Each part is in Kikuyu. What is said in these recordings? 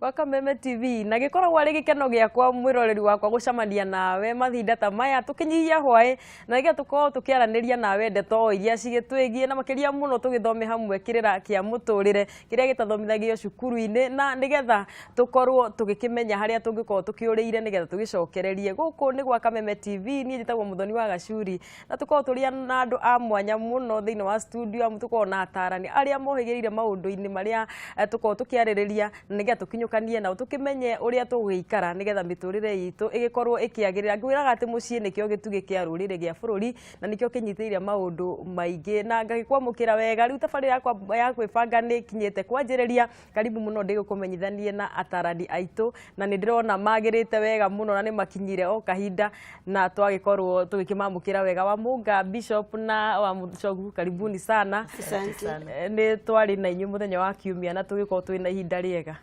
Gwa Kameme TV na gĩkoragwo arĩ gĩkeno gĩakwa mwĩroreri wakwa gũcemania nawe mahinda ta maya tũkĩnyihia hwaĩ na nĩgetha tũkorwo tũkĩaranĩria nawe ndeto o iria cigĩtwĩgiĩ na makĩria mũno tũgĩthome hamwe kĩrĩra kĩa mũtũrĩre kĩrĩa gĩtathomithagio cukuru-inĩ na nĩgetha tũkorwo tũgĩkĩmenya harĩa tũngĩkorwo tũkĩũrĩire nĩgetha tũgĩcokererie. Gũkũ nĩ gwa Kameme TV, niĩ njĩtagwo Mũthoni wa Gacuri na tũkoragwo tũrĩ na andũ a mwanya mũno thĩinĩ wa studio amu tũkoragwo na atarani arĩa mohĩgĩrĩire maũndũ-inĩ marĩa tũkoragwo tũkĩarĩrĩria na nĩgetha tũkinyũkanie nao tũkĩmenye ũrĩa tũgũgĩikara nĩgetha mĩtũrĩre itũ ĩgĩkorwo ĩkĩagĩrĩra. Ngwĩraga atĩ mũciĩ nĩkĩo gĩtugĩ kĩa rũrĩrĩ gĩa bũrũri na nĩkĩo kĩnyitĩrĩire maũndũ maingĩ na ngagĩkwamũkĩra wega. Rĩu tabarĩra yakwa ya kwĩbanga nĩ ĩkinyĩte kwanjĩrĩria. Karibu mũno ndĩgũkũmenyithanie na atarani aitũ na nĩ ndĩrona magĩrĩte wega mũno na nĩ makinyire o kahinda na twagĩkorwo tũgĩkĩmamũkĩra wega. Wamũnga Bishop na Wamũcogu, karibuni sana. Asante. Nĩ twarĩ na inyuĩ mũthenya wa kiumia na tũgĩkorwo twĩ na ihinda rĩega.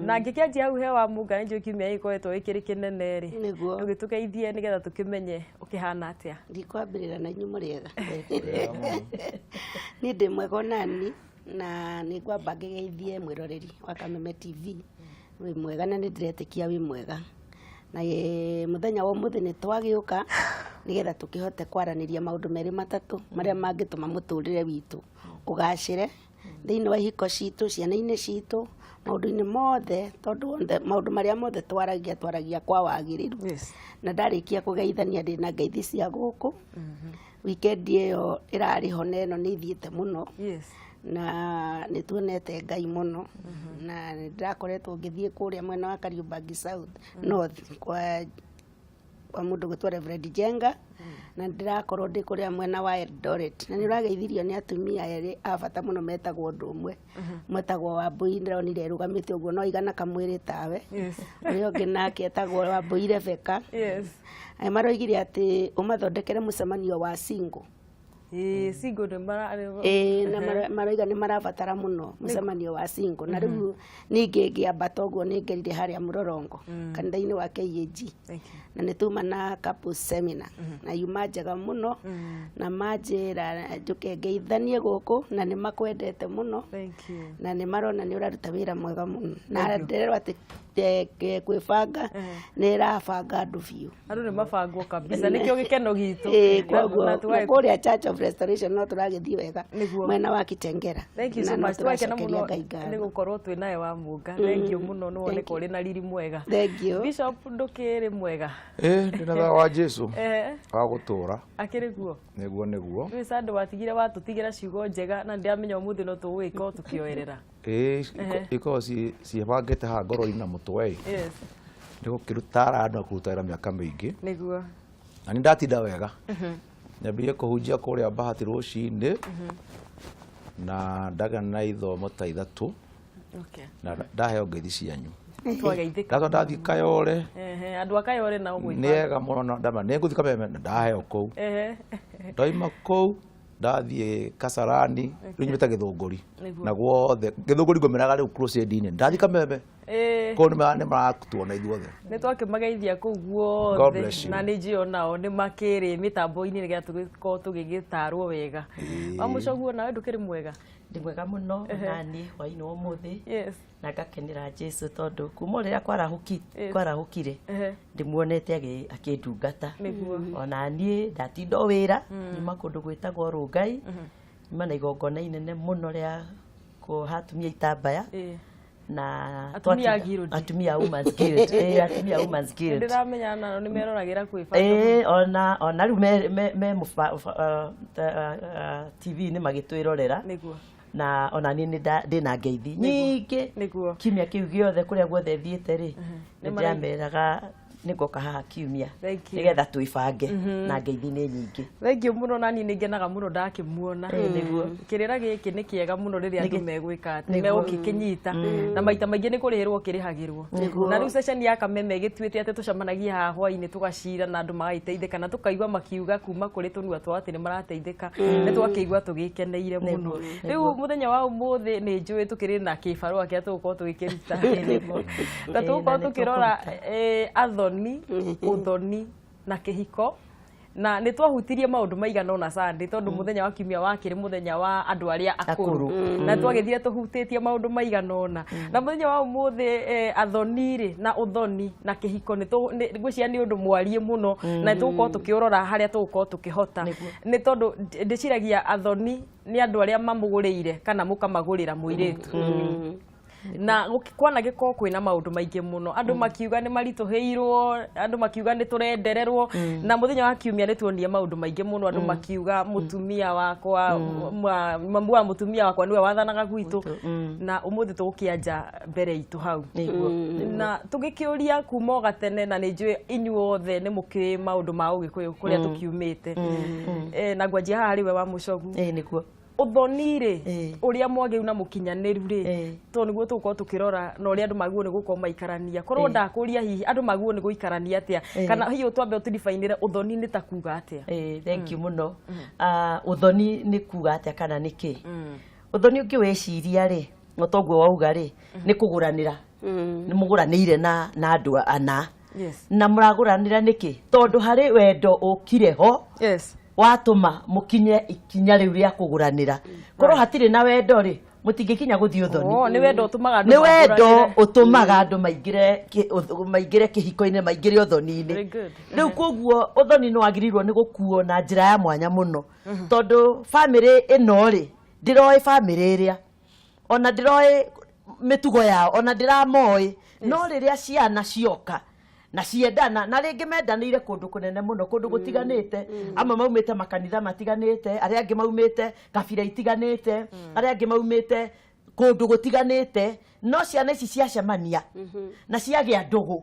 Na ngĩkĩanjia hau he Wamũnga, nĩ njũĩ kiumia gĩkoretwo gĩkĩrĩ kĩnene rĩ, ndũgĩtũgeithie nĩgetha tũkĩmenye ũkĩhana atĩa. Ndikwambĩrĩra na inyuĩ mũrĩ ega. Niĩ ndĩ mwega onani na nĩ ngwamba ngĩgeithie mwĩroreri wa Kameme TV. Wĩ mwega na nĩ ndĩretĩkia wĩ mwega. Na mũthenya wa ũmũthĩ nĩ twagĩũka nĩgetha tũkĩhote kwaranĩria maũndũ merĩ matatũ marĩa mangĩtũma mũtũrĩre witũ ũgacĩre thĩinĩ wa ihiko citũ, ciana-inĩ citũ, maũndũ-inĩ mothe, tondũ maũndũ marĩa mothe twaragia, twaragia kwa wagĩrĩru. Na ndarĩkia kũgeithania ndĩna ngeithi cia gũkũ. Weekend ĩyo ĩrarĩ ho na ĩno nĩ ithiĩte mũno. Na nĩ tuonete Ngai mũno. Na nĩ ndĩrakoretwo ngĩthiĩ kũrĩa mwena wa Kariobangi South, North, kwa mũndũ gwĩtwo Reverend Njenga. Na ndĩrakorwo ndĩ kũrĩa mwena wa Eldoret. Na nĩ ũrageithirio nĩ atumia erĩ a bata mũno metagwo ũndũ ũmwe. Metagwo Wambui, ndĩronire ĩrũgamĩte ũguo no igana kamwĩrĩ tawe. Ũrĩa ũngĩ nake etagwo Wambui Rebecca. Maroigire atĩ ũmathondekere mũcemanio wa single. Ĩĩ, single nĩ mara Ĩĩ, na maroiga nĩ marabatara mũno mũcemanio wa single. Na rĩu ningĩ ngĩambata ũguo nĩ ngerire harĩa Mũrorongo kanitha-inĩ wa KAG. Thank you. Na nĩ tuma na couples seminar na yuma njega mũno na manjĩra njũke ngeithanie gũkũ na nĩ makwendete mũno. Thank you. Na nĩ marona nĩ ũraruta wĩra mwega mũno na ndĩrerwo atĩ kwĩbanga nĩ ĩrabanga andũ biũ. Andũ nĩ mabangwo kabisa, nĩkĩo gĩkeno gitũ. Ĩĩ, koguo na kũrĩa Church of Restoration no tũragĩthiĩ wega mwena wa Kitengera. Thank you so much. Twakena mũno nĩ gũkorwo twĩ nawe Wamũnga. Thank you mũno, nĩ woneka ũrĩ na riri mwega. Thank you. Bishop, ndũkĩrĩ mwega? Ĩĩ, ndĩna thayũ wa Jesu wa gũtũra. Akĩrĩ guo? Nĩguo, nĩguo. Rĩu Sunday watigire watũtigĩra ciugo njega na ndĩramenya ũmũthĩ no tũgũgĩkorwo tũkĩoerera. Ĩĩ, ikoragwo ciĩbangĩte haha ngoro-inĩ na mũtwe ĩ. Nĩ gũkĩruta andũ na kũruta wĩra mĩaka mĩingĩ. Na nĩ ndatinda wega. Nyambirie kũhunjia kũrĩa Bahati rũcinĩ na ndagĩa na ithomo ta ithatũ na ndaheo ngeithi cianyu. Twageithĩka. Ndacoka ndathiĩ Kayole. Andũ a Kayole nao gwĩka. Nĩ ega mũno na ndama nĩ ngũthiĩ Kameme na ndaheo kũu. Ndoima kũu ndathiĩ Kasarani, rĩu nyumĩte Gĩthũngũri. Na guothe Gĩthũngũri ngomeraga rĩu crusade-inĩ. Ndathiĩ Kameme. Kũu nĩ maratuona ithuothe. Nĩ twakĩmageithia kũu guothe na nĩ njũĩ onao nĩ makĩrĩ mĩtambo-inĩ nĩgetha tũgĩkorwo tũgĩgĩtarwo wega. Wamũcoguo nawe ndũkĩrĩ mwega? Ndĩ mwega mũno naniĩ hwainĩ wa ũmũthĩ. Na ngakenera Jesu tondũ kuma rĩrĩa kwarahũkire ndĩmuonete akĩndungata. Ona niĩ ndatinda o wĩra, nyuma kũndũ gwĩtagwo Rũngai, nyuma na igongona inene mũno rĩa kuoha atumia itambaya. Na atumia a guild. Atumia a Women's Guild. Ĩĩ, atumia a Women's Guild. Ndĩramenya nao nĩ meroragĩra kwĩbanga. Ĩĩ, ona rĩu me TV-inĩ magĩtwĩrorera. Na ona niĩ ndĩna ngeithi nyingĩ. Kiumia kĩu gĩothe kũrĩa guothe thiĩte rĩ, nĩ ndĩrameraga nĩ ngoka haha kiumia nĩgetha twĩbange na ngeithi nĩ nyingĩ. Thank you mũno, na niĩ nĩ ngenaga mũno ndakĩmuona. Kĩrĩra gĩkĩ nĩ kĩega mũno rĩrĩa andũ megwĩka atĩ megũkĩkĩnyita, na maita maingĩ nĩ kũrĩhĩrwo kĩrĩhagĩrwo. Na rĩu ceceni ya Kameme ĩgĩtuĩte atĩ tũcemanagie haha hwainĩ tũgacira na andũ magagĩteithĩka na tũkaigua makiuga kuma kũrĩ tũnua twao atĩ nĩ marateithĩka. Nĩ twakĩigua tũgĩkeneire mũno. Rĩu mũthenya wa ũmũthĩ nĩ njũĩ tũkĩrĩ na kĩbarũa kĩrĩa tũgũkorwo tũgĩkĩruta. Na tũgũkorwo tũkĩrora athoni, ũthoni na kĩhiko. Na nĩ twahutirie maũndũ maigana ũna Sunday, tondũ mũthenya wa kiumia wakĩrĩ mũthenya wa andũ arĩa akũrũ, na twagĩthire tũhutĩtie maũndũ maigana ũna. Na mũthenya wa ũmũthĩ athoni rĩ na ũthoni na kĩhiko nĩ ngwĩciria nĩ ũndũ mwariĩ mũno, na tũgũkorwo tũkĩũrora harĩa tũgũkorwo tũkĩhota, nĩ tondũ ndĩciragia athoni nĩ andũ arĩa mamũgũrĩire kana mũkamagũrĩra mũirĩtu, na kwana gĩkorwo kwĩna maũndũ maingĩ mũno, andũ makiuga nĩ maritũhĩirwo, andũ makiuga nĩ tũrendererwo. Na mũthenya wa kiumia nĩ tuonire maũndũ maingĩ mũno, andũ makiuga mũtumia wakwa, mamu wa mũtumia wakwa nĩwe wathanaga gwitũ. Na ũmũthĩ tũgũkĩanja mbere itũ hau na tũgĩkĩũria kuma o gatene, na nĩ njũĩ inyuothe nĩ mũkĩũĩ maũndũ ma ũgĩkũyũ kũrĩa tũkiumĩte. Na ngwanjia haha harĩ we wa Mũcogu. Ĩĩ, nĩguo. Ũthoni rĩ, ũrĩa mwagĩrĩru na mũkinyanĩru rĩ, tondũ nĩguo tũgũkorwo tũkĩrora na ũrĩa andũ magĩrĩirwo nĩ gũkorwo maikarania. Korwo ndakũria hihi andũ magĩrĩirwo nĩ gũikarania atĩa, kana hihi ũtwambe ũtũdifainĩre ũthoni nĩ ta kuga atĩa? Ĩĩ, thank you mũno. Ũthoni nĩ kuga atĩa kana nĩ kĩ? Ũthoni ũngĩwĩciria rĩ, o toguo wauga rĩ, nĩ kũgũranĩra, nĩ mũgũranĩire na andũ ana. Na mũragũranĩra nĩkĩ? Tondũ harĩ wendo ũkire ho watũma mũkinye ikinya rĩu rĩa kũgũranĩra. Korwo hatirĩ na wendo rĩ, mũtingĩkinya gũthiĩ ũthoni. Oh, nĩ wendo ũtũmaga andũ Nĩ wendo magũranĩre. Ũtũmaga andũ maingĩre kĩhiko-inĩ, maingĩre ũthoni-inĩ. Very good. Rĩu koguo ũthoni nĩ wagĩrĩirwo nĩ gũkuo na njĩra ya mwanya mũno, tondũ bamĩrĩ ĩno rĩ, ndĩroĩ bamĩrĩ ĩrĩa, ona ndĩroĩ mĩtugo yao, ona ndĩramoĩ. No rĩrĩa ciana cioka na ciendana, na rĩngĩ mendanĩire kũndũ kũnene mũno, kũndũ gũtiganĩte, amwe maumĩte makanitha matiganĩte, arĩa angĩ maumĩte kabira itiganĩte, arĩa angĩ maumĩte kũndũ gũtiganĩte, no ciana ici ciacemania na ciagĩa ndũgũ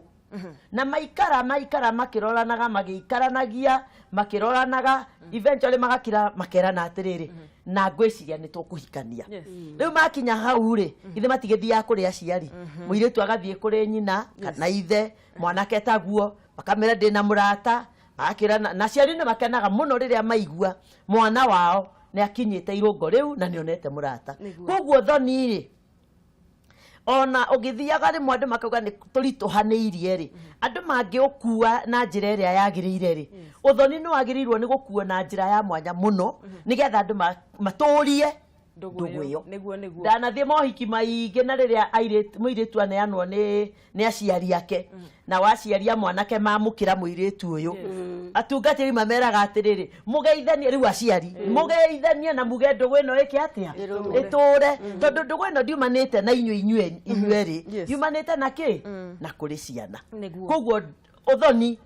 na maikara maikara makĩroranaga, magĩikaranagia makĩroranaga, eventually magakira makerana atĩrĩrĩ, na ngwĩciria nĩ tũkũhikania. Rĩu makinya hau rĩ, ithe matigĩthiaga kũrĩ aciari, mũirĩtu agathiĩ kũrĩ nyina kana ithe, mwanake taguo, makamĩra ndĩna mũrata, magakĩrana, na aciari nĩ makenaga mũno rĩrĩa maigua mwana wao nĩ akinyĩte irũngo rĩu na nĩ onete mũrata. Koguo thoni rĩ, ona ũgĩthiaga rĩmwe andũ makauga nĩ tũritũhanĩirie rĩ, andũ mangĩũkua na njĩra ĩrĩa yagĩrĩire rĩ, ũthoni nĩ wagĩrĩirwo nĩ gũkuo na njĩra ya mwanya mũno, nĩgetha andũ matũrie ndũgũ ĩyo. Nĩguo, nĩguo. Ndanathiĩ mohiki maingĩ, na rĩrĩa mũirĩtu aneanwo nĩ aciari ake, na waciari a mwanake mamũkĩra mũirĩtu ũyũ, atungatĩri mameraga atĩrĩrĩ, mũgeithanie rĩu, aciari mũgeithanie na muge ndũgũ ĩno ĩke atĩa? Ĩtũre, tondũ ndũgũ ĩno ndiumanĩte na inyuĩ inyuerĩ, yumanĩte na kĩ? Na kũrĩ ciana. Koguo ũthoni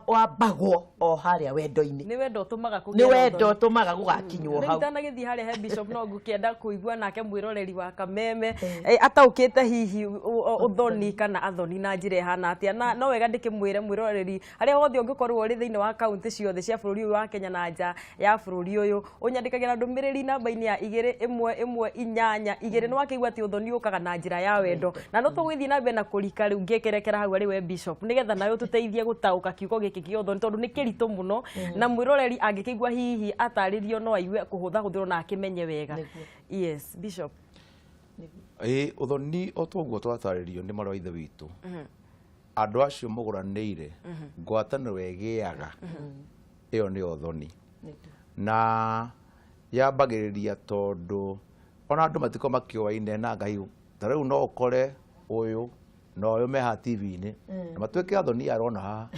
wambagwo o harĩa wendo-inĩ. Nĩ wendo ũtũmaga kũgĩe Nĩ na wendo ũthoni. Ũtũmaga gũgakinywo Rĩu hau. itanagĩthiĩ harĩa he bishop, no ngũkĩenda kũigua nake mwĩroreri wa Kameme ataũkĩte hihi ũthoni kana athoni na njĩra ĩhana atĩa. Na no wega ndĩkĩmwĩre mwĩroreri, harĩa hothe ũngĩkorwo ũrĩ thĩinĩ wa kaunti ciothe cia bũrũri ũyũ wa Kenya na nja ya bũrũri ũyũ, ũnyandĩkagĩra ndũmĩrĩri namba-inĩ ya 21182. Nĩ wakĩigua atĩ ũthoni ũkaga na njĩra ya wendo, na no tũgũgĩthiĩ na mbere na kũrika rĩu ngĩkerekera hau arĩ we bishop, nĩgetha nawe ũtũteithie gũtaũka kiugo gĩkĩ kĩa ũthoni, tondũ nĩ kĩritũ mũno, na mwĩroreri angĩkĩigua hihi atarĩrio no aigue kũhũthahũthĩrwo na akĩmenye wega. Yes, bishop. Ĩĩ, ũthoni o toguo twatarĩrio nĩ marũa ithe witũ, andũ acio mũgũranĩire, ngwatanĩro ĩgĩaga, ĩyo nĩyo ũthoni. Na yambagĩrĩria tondũ ona andũ matikoragwo makĩoaine na Ngai. Ta rĩu no ũkore ũyũ na ũyũ me haha TV-inĩ na matuĩke athoni arona haha.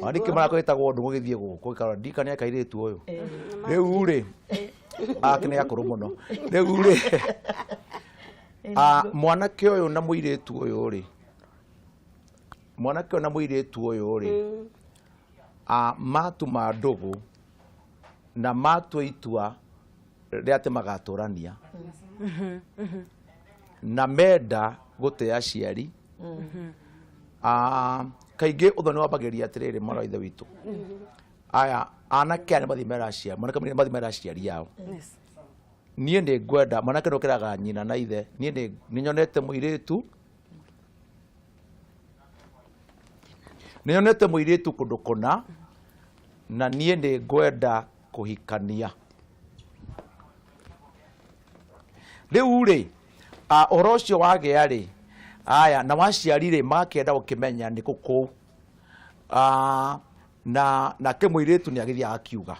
Ona ningĩ marakwĩtagwo ũndũ gũgĩthiĩ gũkũ gĩkarora ndirikania kairĩtu ũyũ rĩu rĩ ake nĩ akũrũ mũno rĩu rĩ. Mwanake ũyũ na mũirĩtu ũyũ rĩ, mwanake ũyũ na mũirĩtu ũyũ rĩ, matuma ndũgũ na matua itua rĩa atĩ magatũrania na menda gũtĩa aciari. Kaingĩ ũthoni wambagĩrĩria atĩrĩrĩ, mwana wa ithe witũ, aya anake aya nĩ mathiĩ mera aciari, mwanake nĩ mathiĩ mera aciari ao, niĩ nĩ ngwenda mwanake nĩ ũkĩraga nyina na ithe, niĩ nĩ nyonete mũirĩtu, nĩ nyonete mũirĩtu kũndũ kũna, na niĩ nĩ ngwenda kũhikania. Rĩu rĩ, ũhoro ũcio wagĩa rĩ, aya na waciari rĩ, magakĩenda gũkĩmenya nĩ kũ kũu. Na nake mũirĩtu nĩ agĩthiaga akiuga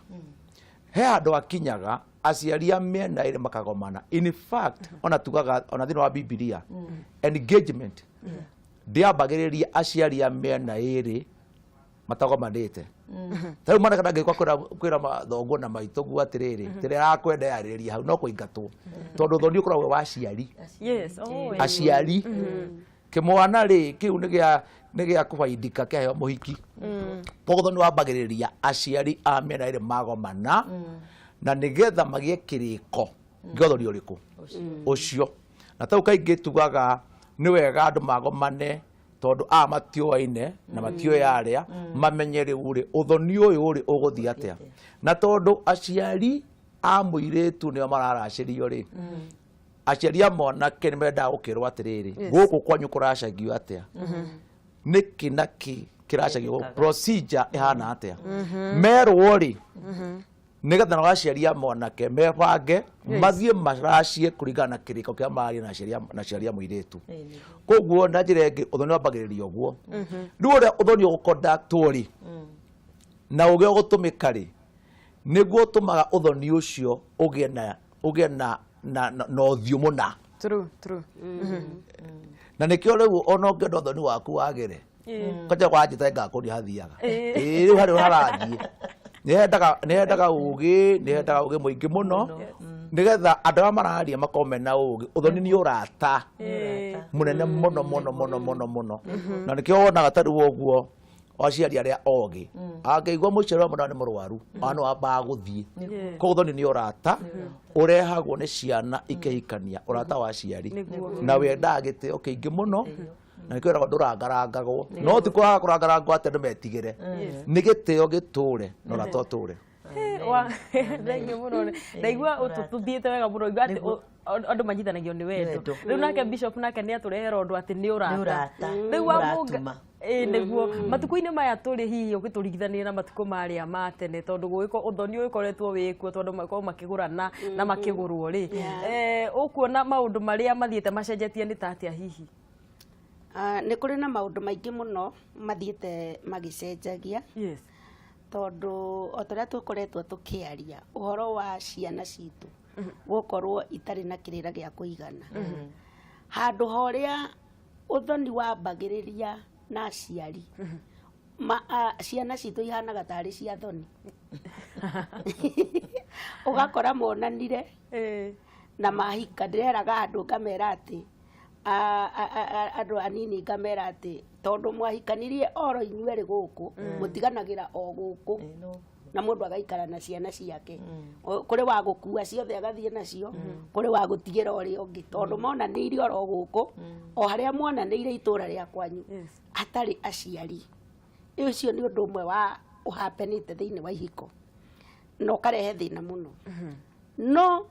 he handũ akinyaga aciari a mĩena ĩrĩ makagomana. In fact, ona tugaga ona thĩinĩ wa Bibilia, engagement ndĩambagĩrĩria aciari a mĩena ĩrĩ matagomanĩte. Ta rĩu mwanake ndangĩũka kwĩra mathoguo na maitũguo atĩrĩrĩ, tĩrĩa arakwenda yarĩrĩria hau no kũingatwo, tondũ ũthoni ũkoragwo wĩ wa aciari. Yes. Oh, aciari kĩmwana rĩ, kĩu nĩ gĩa kũbaindika kĩaheo mũhiki. Koguo ũthoni wambagĩrĩria aciari a mĩena ĩrĩ magomana, na nĩgetha magĩe kĩrĩko gĩa ũthoni ũrĩkũ ũcio. Na tau kaingĩ tugaga nĩ wega andũ magomane, tondũ aya matiũaine na matiũĩ arĩa mamenye rĩu rĩ, ũthoni ũyũ rĩ, ũgũthiĩ atĩa. Na tondũ aciari a mũirĩtu nĩo mararacĩrio rĩ, aciari a mwanake nĩ mendaga gũkĩrwo atĩrĩrĩ, gũkũ kwanyu kũracagio atĩa, nĩkĩ na kĩ kĩracagio gũkũ, procedure ĩhana atĩa, merwo rĩ, nĩgetha nao aciari a mwanake mebange mathiĩ maracie kũringana na kĩrĩko kĩrĩa mararia na aciari a mũirĩtu. Koguo na njĩra ĩngĩ, ũthoni wambagĩrĩria ũguo. Rĩu ũrĩa ũthoni ũgũconductwo rĩ, na ũgĩ ũgũtũmĩka rĩ, nĩguo ũtũmaga ũthoni ũcio ũgĩe na ũthiũ mũna. True, true. Na nĩkĩo rĩu ona ũngĩenda ũthoni waku wagĩre, kanja wanjĩta ngakũria hathiaga. Ĩĩ, rĩu harĩa harathiĩ nĩ hendaga ũgĩ mũingĩ mũno, nĩgetha andũ arĩa mararia makorwo mena ũgĩ. Ũthoni nĩ ũrata mũnene mũno mũno mũno mũno mũno, na nĩkĩo wonaga ta rĩu ũguo aciari arĩa ogĩ angĩigua mũciari wa mwana nĩ mũrwaru, ona no ambaga gũthiĩ. Koguo ũthoni nĩ ũrata ũrehagwo nĩ ciana ikĩhikania, ũrata wa aciari, na wendaga gĩtĩo kĩingĩ mũno, na nĩkĩo wĩragwo ndũrangarangagwo. No ti kwaga kũrangarangwo atĩ andũ metigĩre, nĩ gĩtĩo gĩtũre na ũrata ũtũre. Thank you mũno. Ndaigua tũthiĩte wega mũno. Igua atĩ andũ manyithanagio nĩ wendo. Wendo. Rĩu nake bishop nake nĩ atũrehera ũndũ atĩ nĩ ũrata. Nĩ ũrata. Rĩu wamũnga Ũratuma. Ĩĩ, nĩguo matukũ-inĩ maya tũrĩ, hihi ũgĩtũringithania na matukũ marĩa ma tene, tondũ gũgĩko ũthoni ũgĩkoretwo wĩkuo, tondũ makorwo makĩgũrana na makĩgũrwo rĩ, ũkuona maũndũ marĩa mathiĩte macenjetie nĩ ta atĩa hihi? Ah, nĩ kũrĩ na maũndũ maingĩ mũno mathiĩte magĩcenjagia, tondũ o ta ũrĩa tũkoretwo tũkĩaria ũhoro wa ciana citũ gũkorwo itarĩ na kĩrĩra gĩa kũigana, handũ ha ũrĩa ũthoni wambagĩrĩria na aciari ma, ciana citũ ihanaga tarĩ cia thoni. Ũgakora monanire na mahika. Ndĩreraga andũ ngamera atĩ andũ anini ngamera atĩ tondũ mwahikanirie oro inyuerĩ gũkũ, mũtiganagĩra o gũkũ, na mũndũ agaikara na ciana ciake. Kũrĩ wa gũkua ciothe agathiĩ nacio, kũrĩ wa gũtigĩra ũrĩa ũngĩ, tondũ monanĩirie oro gũkũ, o harĩa monanĩire itũra rĩa kwanyu, hatarĩ aciari. Ũcio nĩ ũndũ ũmwe wa ũhapenĩte thĩinĩ wa ihiko na ũkarehe thĩna mũno. No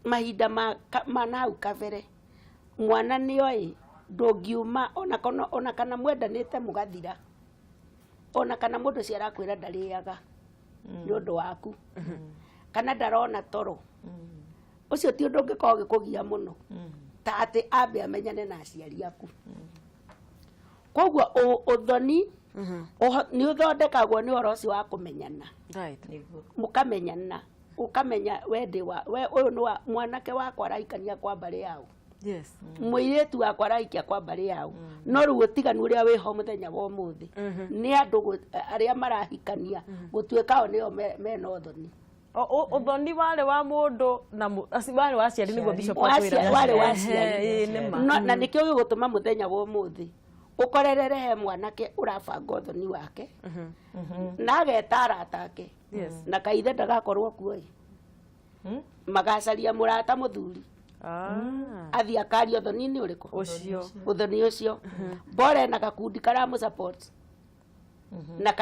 mahinda ma nahau kabere, mwana nĩoĩ ndũngiuma ona kana mwendanĩte mũgathira, ona kana mũndũ ũcio arakwĩra ndarĩaga nĩ ũndũ waku kana ndarona toro, ũcio ti ũndũ ũngĩkorwo ũgĩkũgia mũno ta atĩ ambe amenyane na aciari aku. Koguo ũthoni nĩ ũthondekagwo nĩ ũhoro ũcio wa kũmenyana. Mũkamenyana, ũkamenya we ndĩ wa we, ũyũ nĩ wa mwanake wakwa arahikania kwa mbarĩ yao, mũirĩtu wakwa arahikia kwa mbarĩ yao. No rĩu ũtiganu ũrĩa wĩho mũthenya wa ũmũthĩ nĩ andũ arĩa marahikania gũtuĩka o nĩo mena ũthoni. Ũthoni warĩ wa mũndũ na warĩ wa aciari, nĩguo bishop atwĩra. Warĩ wa aciari. Ehe, ĩĩ, nĩ ma. Na nĩkĩo gĩgũtũma mũthenya wa ũmũthĩ ũkorerere he mwanake ũrabanga ũthoni wake na ageta arata ake, na kaithe ndagakorwo kuo ĩ, magacaria mũrata mũthuri athiĩ akaria ũthoni-inĩ ũrĩkũ. Ũcio. Ũthoni ũcio bora ena gakundi karamũ support na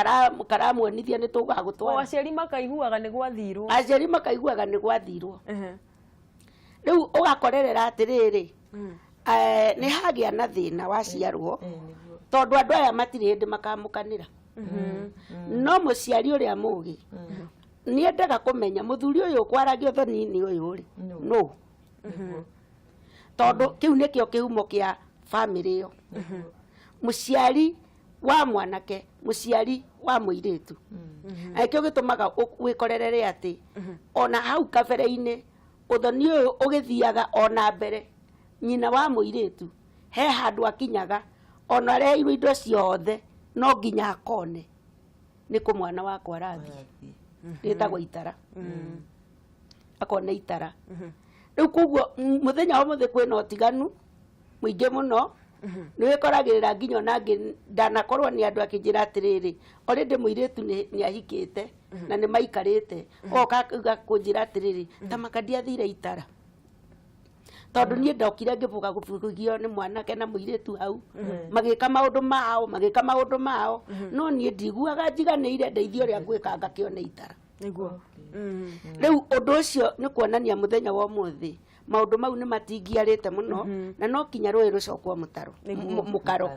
karamuonithia nĩ O tũgagũtwara. Aciari makaiguaga nĩ gwathirwo. Aciari makaiguaga nĩ gwathirwo. Rĩu ũgakorerera atĩrĩrĩ, nĩ hagĩa na thĩna waciarwo, tondũ andũ aya matirĩ hĩndĩ makamũkanĩra. No mũciari ũrĩa mũgĩ nĩ endaga kũmenya mũthuri ũyũ ũkwaragia ũthoni-inĩ ũyũ rĩ, nũ, tondũ kĩu nĩkĩo kĩhumo kĩa bamĩrĩ ĩyo. Mũciari Wa mwanake, mũciari wa mũirĩtu. Na nĩkĩo gĩtũmaga wĩkorerere atĩ ona hau kabere-inĩ ũthoni ũyũ ũgĩthiaga ona mbere, nyina wa mũirĩtu he handũ akinyaga, ona areheirwo indo ciothe, no nginya akone nĩ kũ mwana wakwa arathiĩ. Rĩtagwo itara, akona itara. Rĩu koguo mũthenya wa ũmũthĩ kwĩna ũtiganu mũingĩ mũno. Nĩ wĩkoragĩrĩra nginya ona angĩ ndanakorwo nĩ andũ akĩnjĩra atĩrĩrĩ, already mũirĩtu nĩ ahikĩte na nĩ maikarĩte, oka akauga kũnjĩra atĩrĩrĩ, ta maka ndiathire itara, tondũ niĩ ndokire ngĩbuga gũbugio nĩ mwanake na mũirĩtu hau, magĩka maũndũ mao, magĩka maũndũ mao, no niĩ ndiguaga njiganĩire, ndeithia ũrĩa ngwĩka ngakĩona itara. Rĩu ũndũ ũcio nĩ kuonania mũthenya wa ũmũthĩ maũndũ mau nĩ matingiarĩte mũno, na no kinya rũĩ rũcokwo mũtaro, mũkaro,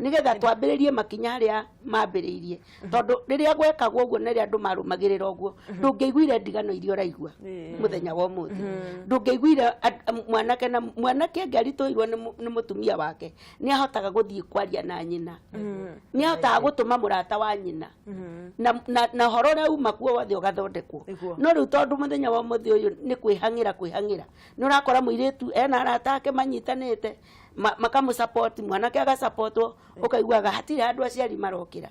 nĩgetha twambĩrĩrie makinya harĩa mambĩrĩirie, tondũ rĩrĩa gwekagwo ũguo na rĩrĩa andũ marũmagĩrĩra ũguo, ndũngĩaiguire ndigano iria ũraigua mũthenya wa ũmũthĩ. Ndũngĩaiguire mwanake na mwanake angĩaritũhirwo nĩ mũtumia wake, nĩ ahotaga gũthiĩ kwaria na nyina, nĩ ahotaga gũtũma mũrata wa nyina na ũhoro ũrĩa uma kuo wothe ũgathondekwo. No rĩu tondũ mũthenya wa ũmũthĩ ũyũ nĩ kwĩhang'ĩra kwĩhang'ĩra, nĩ ũrakora mũirĩtu ena arata ake manyitanĩte, makamũ-support, mwanake agasapotwo, ũkaiguaga hatirĩ handũ aciari marokĩra.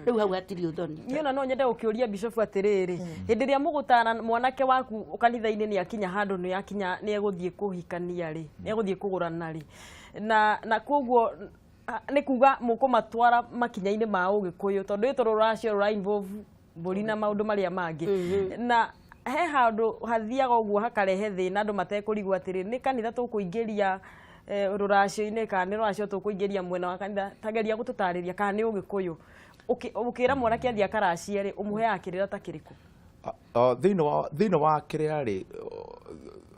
Rĩu hau hatirĩ ũthoni. Niĩ ona no nyende gũkĩũria bishop atĩrĩrĩ, hĩndĩ ĩrĩa mũgũtara mwanake waku kanitha-inĩ nĩ akinya handũ, nĩ akinya nĩ egũthiĩ kũhikania rĩ, nĩ egũthiĩ kũgũrana rĩ, na koguo nĩ kuga mũkũmatwara makinya-inĩ ma ũgĩkũyũ, tondũ ĩ tũrũ rũracio rũra involve mbũri na maũndũ marĩa mangĩ, na he handũ hathiaga ũguo hakarehe thĩna, andũ matekũrigwo atĩrĩ, nĩ kanitha tũkũingĩria rũracio-inĩ kana nĩ rũracio tũkũingĩria mwena wa kanitha? Tageria gũtũtarĩria kana nĩ ũgĩkũyũ. Ũkĩra mwanake athiĩ akaracie rĩ, ũmũheaga kĩrĩra ta kĩrĩkũ? Thĩinĩ wa kĩrĩa rĩ,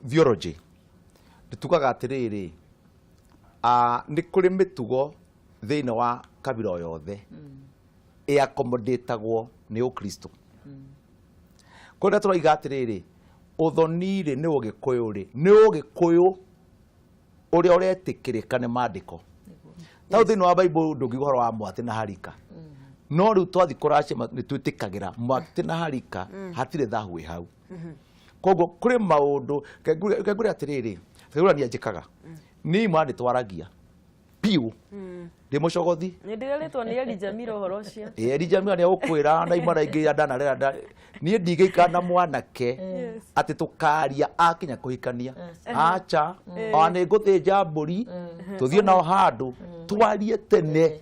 theology tugaga atĩrĩrĩ, nĩ kũrĩ mĩtugo thĩinĩ wa kabira o yothe ĩakomodĩtagwo nĩ ũkristo. Kũrĩa tũroiga atĩrĩrĩ, ũthoni rĩ, nĩ ũgĩkũyũ rĩ, nĩ ũgĩkũyũ ũrĩa ũretĩkĩrĩka nĩ mandĩko. Tau thĩinĩ wa Bible ndũngiuga ũhoro wa mwatĩ na harika, no rĩu twathiĩ kũracia nĩ twĩtĩkagĩra mwatĩ na harika, hatirĩ thahu wĩ hau. Koguo kũrĩ maũndũ, reke ngwĩre atĩrĩrĩ, reke niĩ njĩkaga niĩ imwana nĩ twaragia biũ, ndĩ mũcogothi. Nĩ ndĩrerĩtwo nĩ Elijah Mira ũhoro ũcio. Ĩ, Elijah Mira nĩ egũkwĩra, na imwana ingĩ iria ndanarera niĩ ndingĩikara na mwanake atĩ tũkaria akinya kũhikania, aca. Ona nĩ ngũthĩnja mbũri tũthiĩ nao handũ twarie tene,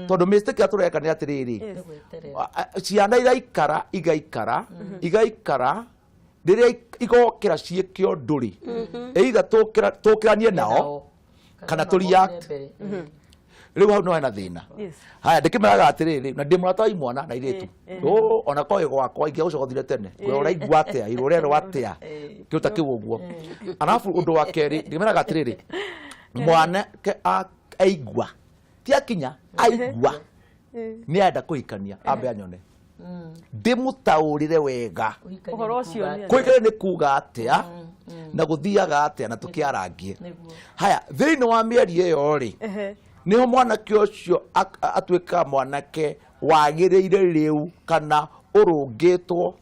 tondũ mistake ĩrĩa tũreka nĩ atĩrĩrĩ, ciana iraikara igaikara igaikara, rĩrĩa igokĩra ciĩke ũndũ rĩ, either tũkĩranie nao kana tũ react. Rĩu hau no hena thĩna. Haya, ndĩkĩmeraga atĩrĩrĩ, na ndĩ mũrata wa imwana na irĩtu. Ũ, ona korwo gwakwa ingĩagũcogothire tene, ngwĩra ũraigua atĩa, ira ũrerwo atĩa, kĩu ta kĩu ũguo. Arabu ũndũ wa kerĩ, ndĩmeraga atĩrĩrĩ, mwanake aigua, ti akinya, aigua nĩ arenda kũhikania, ambe anyone ndĩmũtaũrĩre wega. Ũhoro ũcio nĩ kũhikania nĩ kuga atĩa na gũthiaga atĩa na tũkĩarangie. Haya, thĩinĩ wa mĩeri ĩyo rĩ, nĩho mwanake ũcio atuĩkaga mwanake wagĩrĩire rĩu kana ũrũngĩtwo,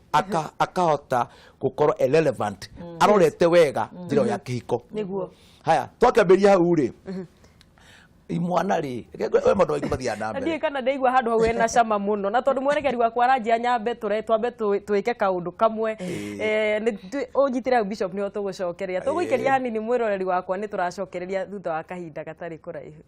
akahota gũkorwo e relevant, arorete wega njĩra ĩyo ya kĩhiko. Haya, twakĩambĩrĩria hau rĩ, imwana rĩ, we maũndũ maingĩ mathiaga na mbere. Ndiũĩ kana ndaigua handũ hau hena cama mũno, na tondũ mwerekeri wakwa aranjia nyambe tũre twambe twĩke kaũndũ kamwe. Ũnyitĩre hau, bishop, nĩho tũgũcokereria, tũgũikĩria hanini. Mwĩroreri wakwa, nĩ tũracokereria thutha wa kahinda gatarĩ kũraihu.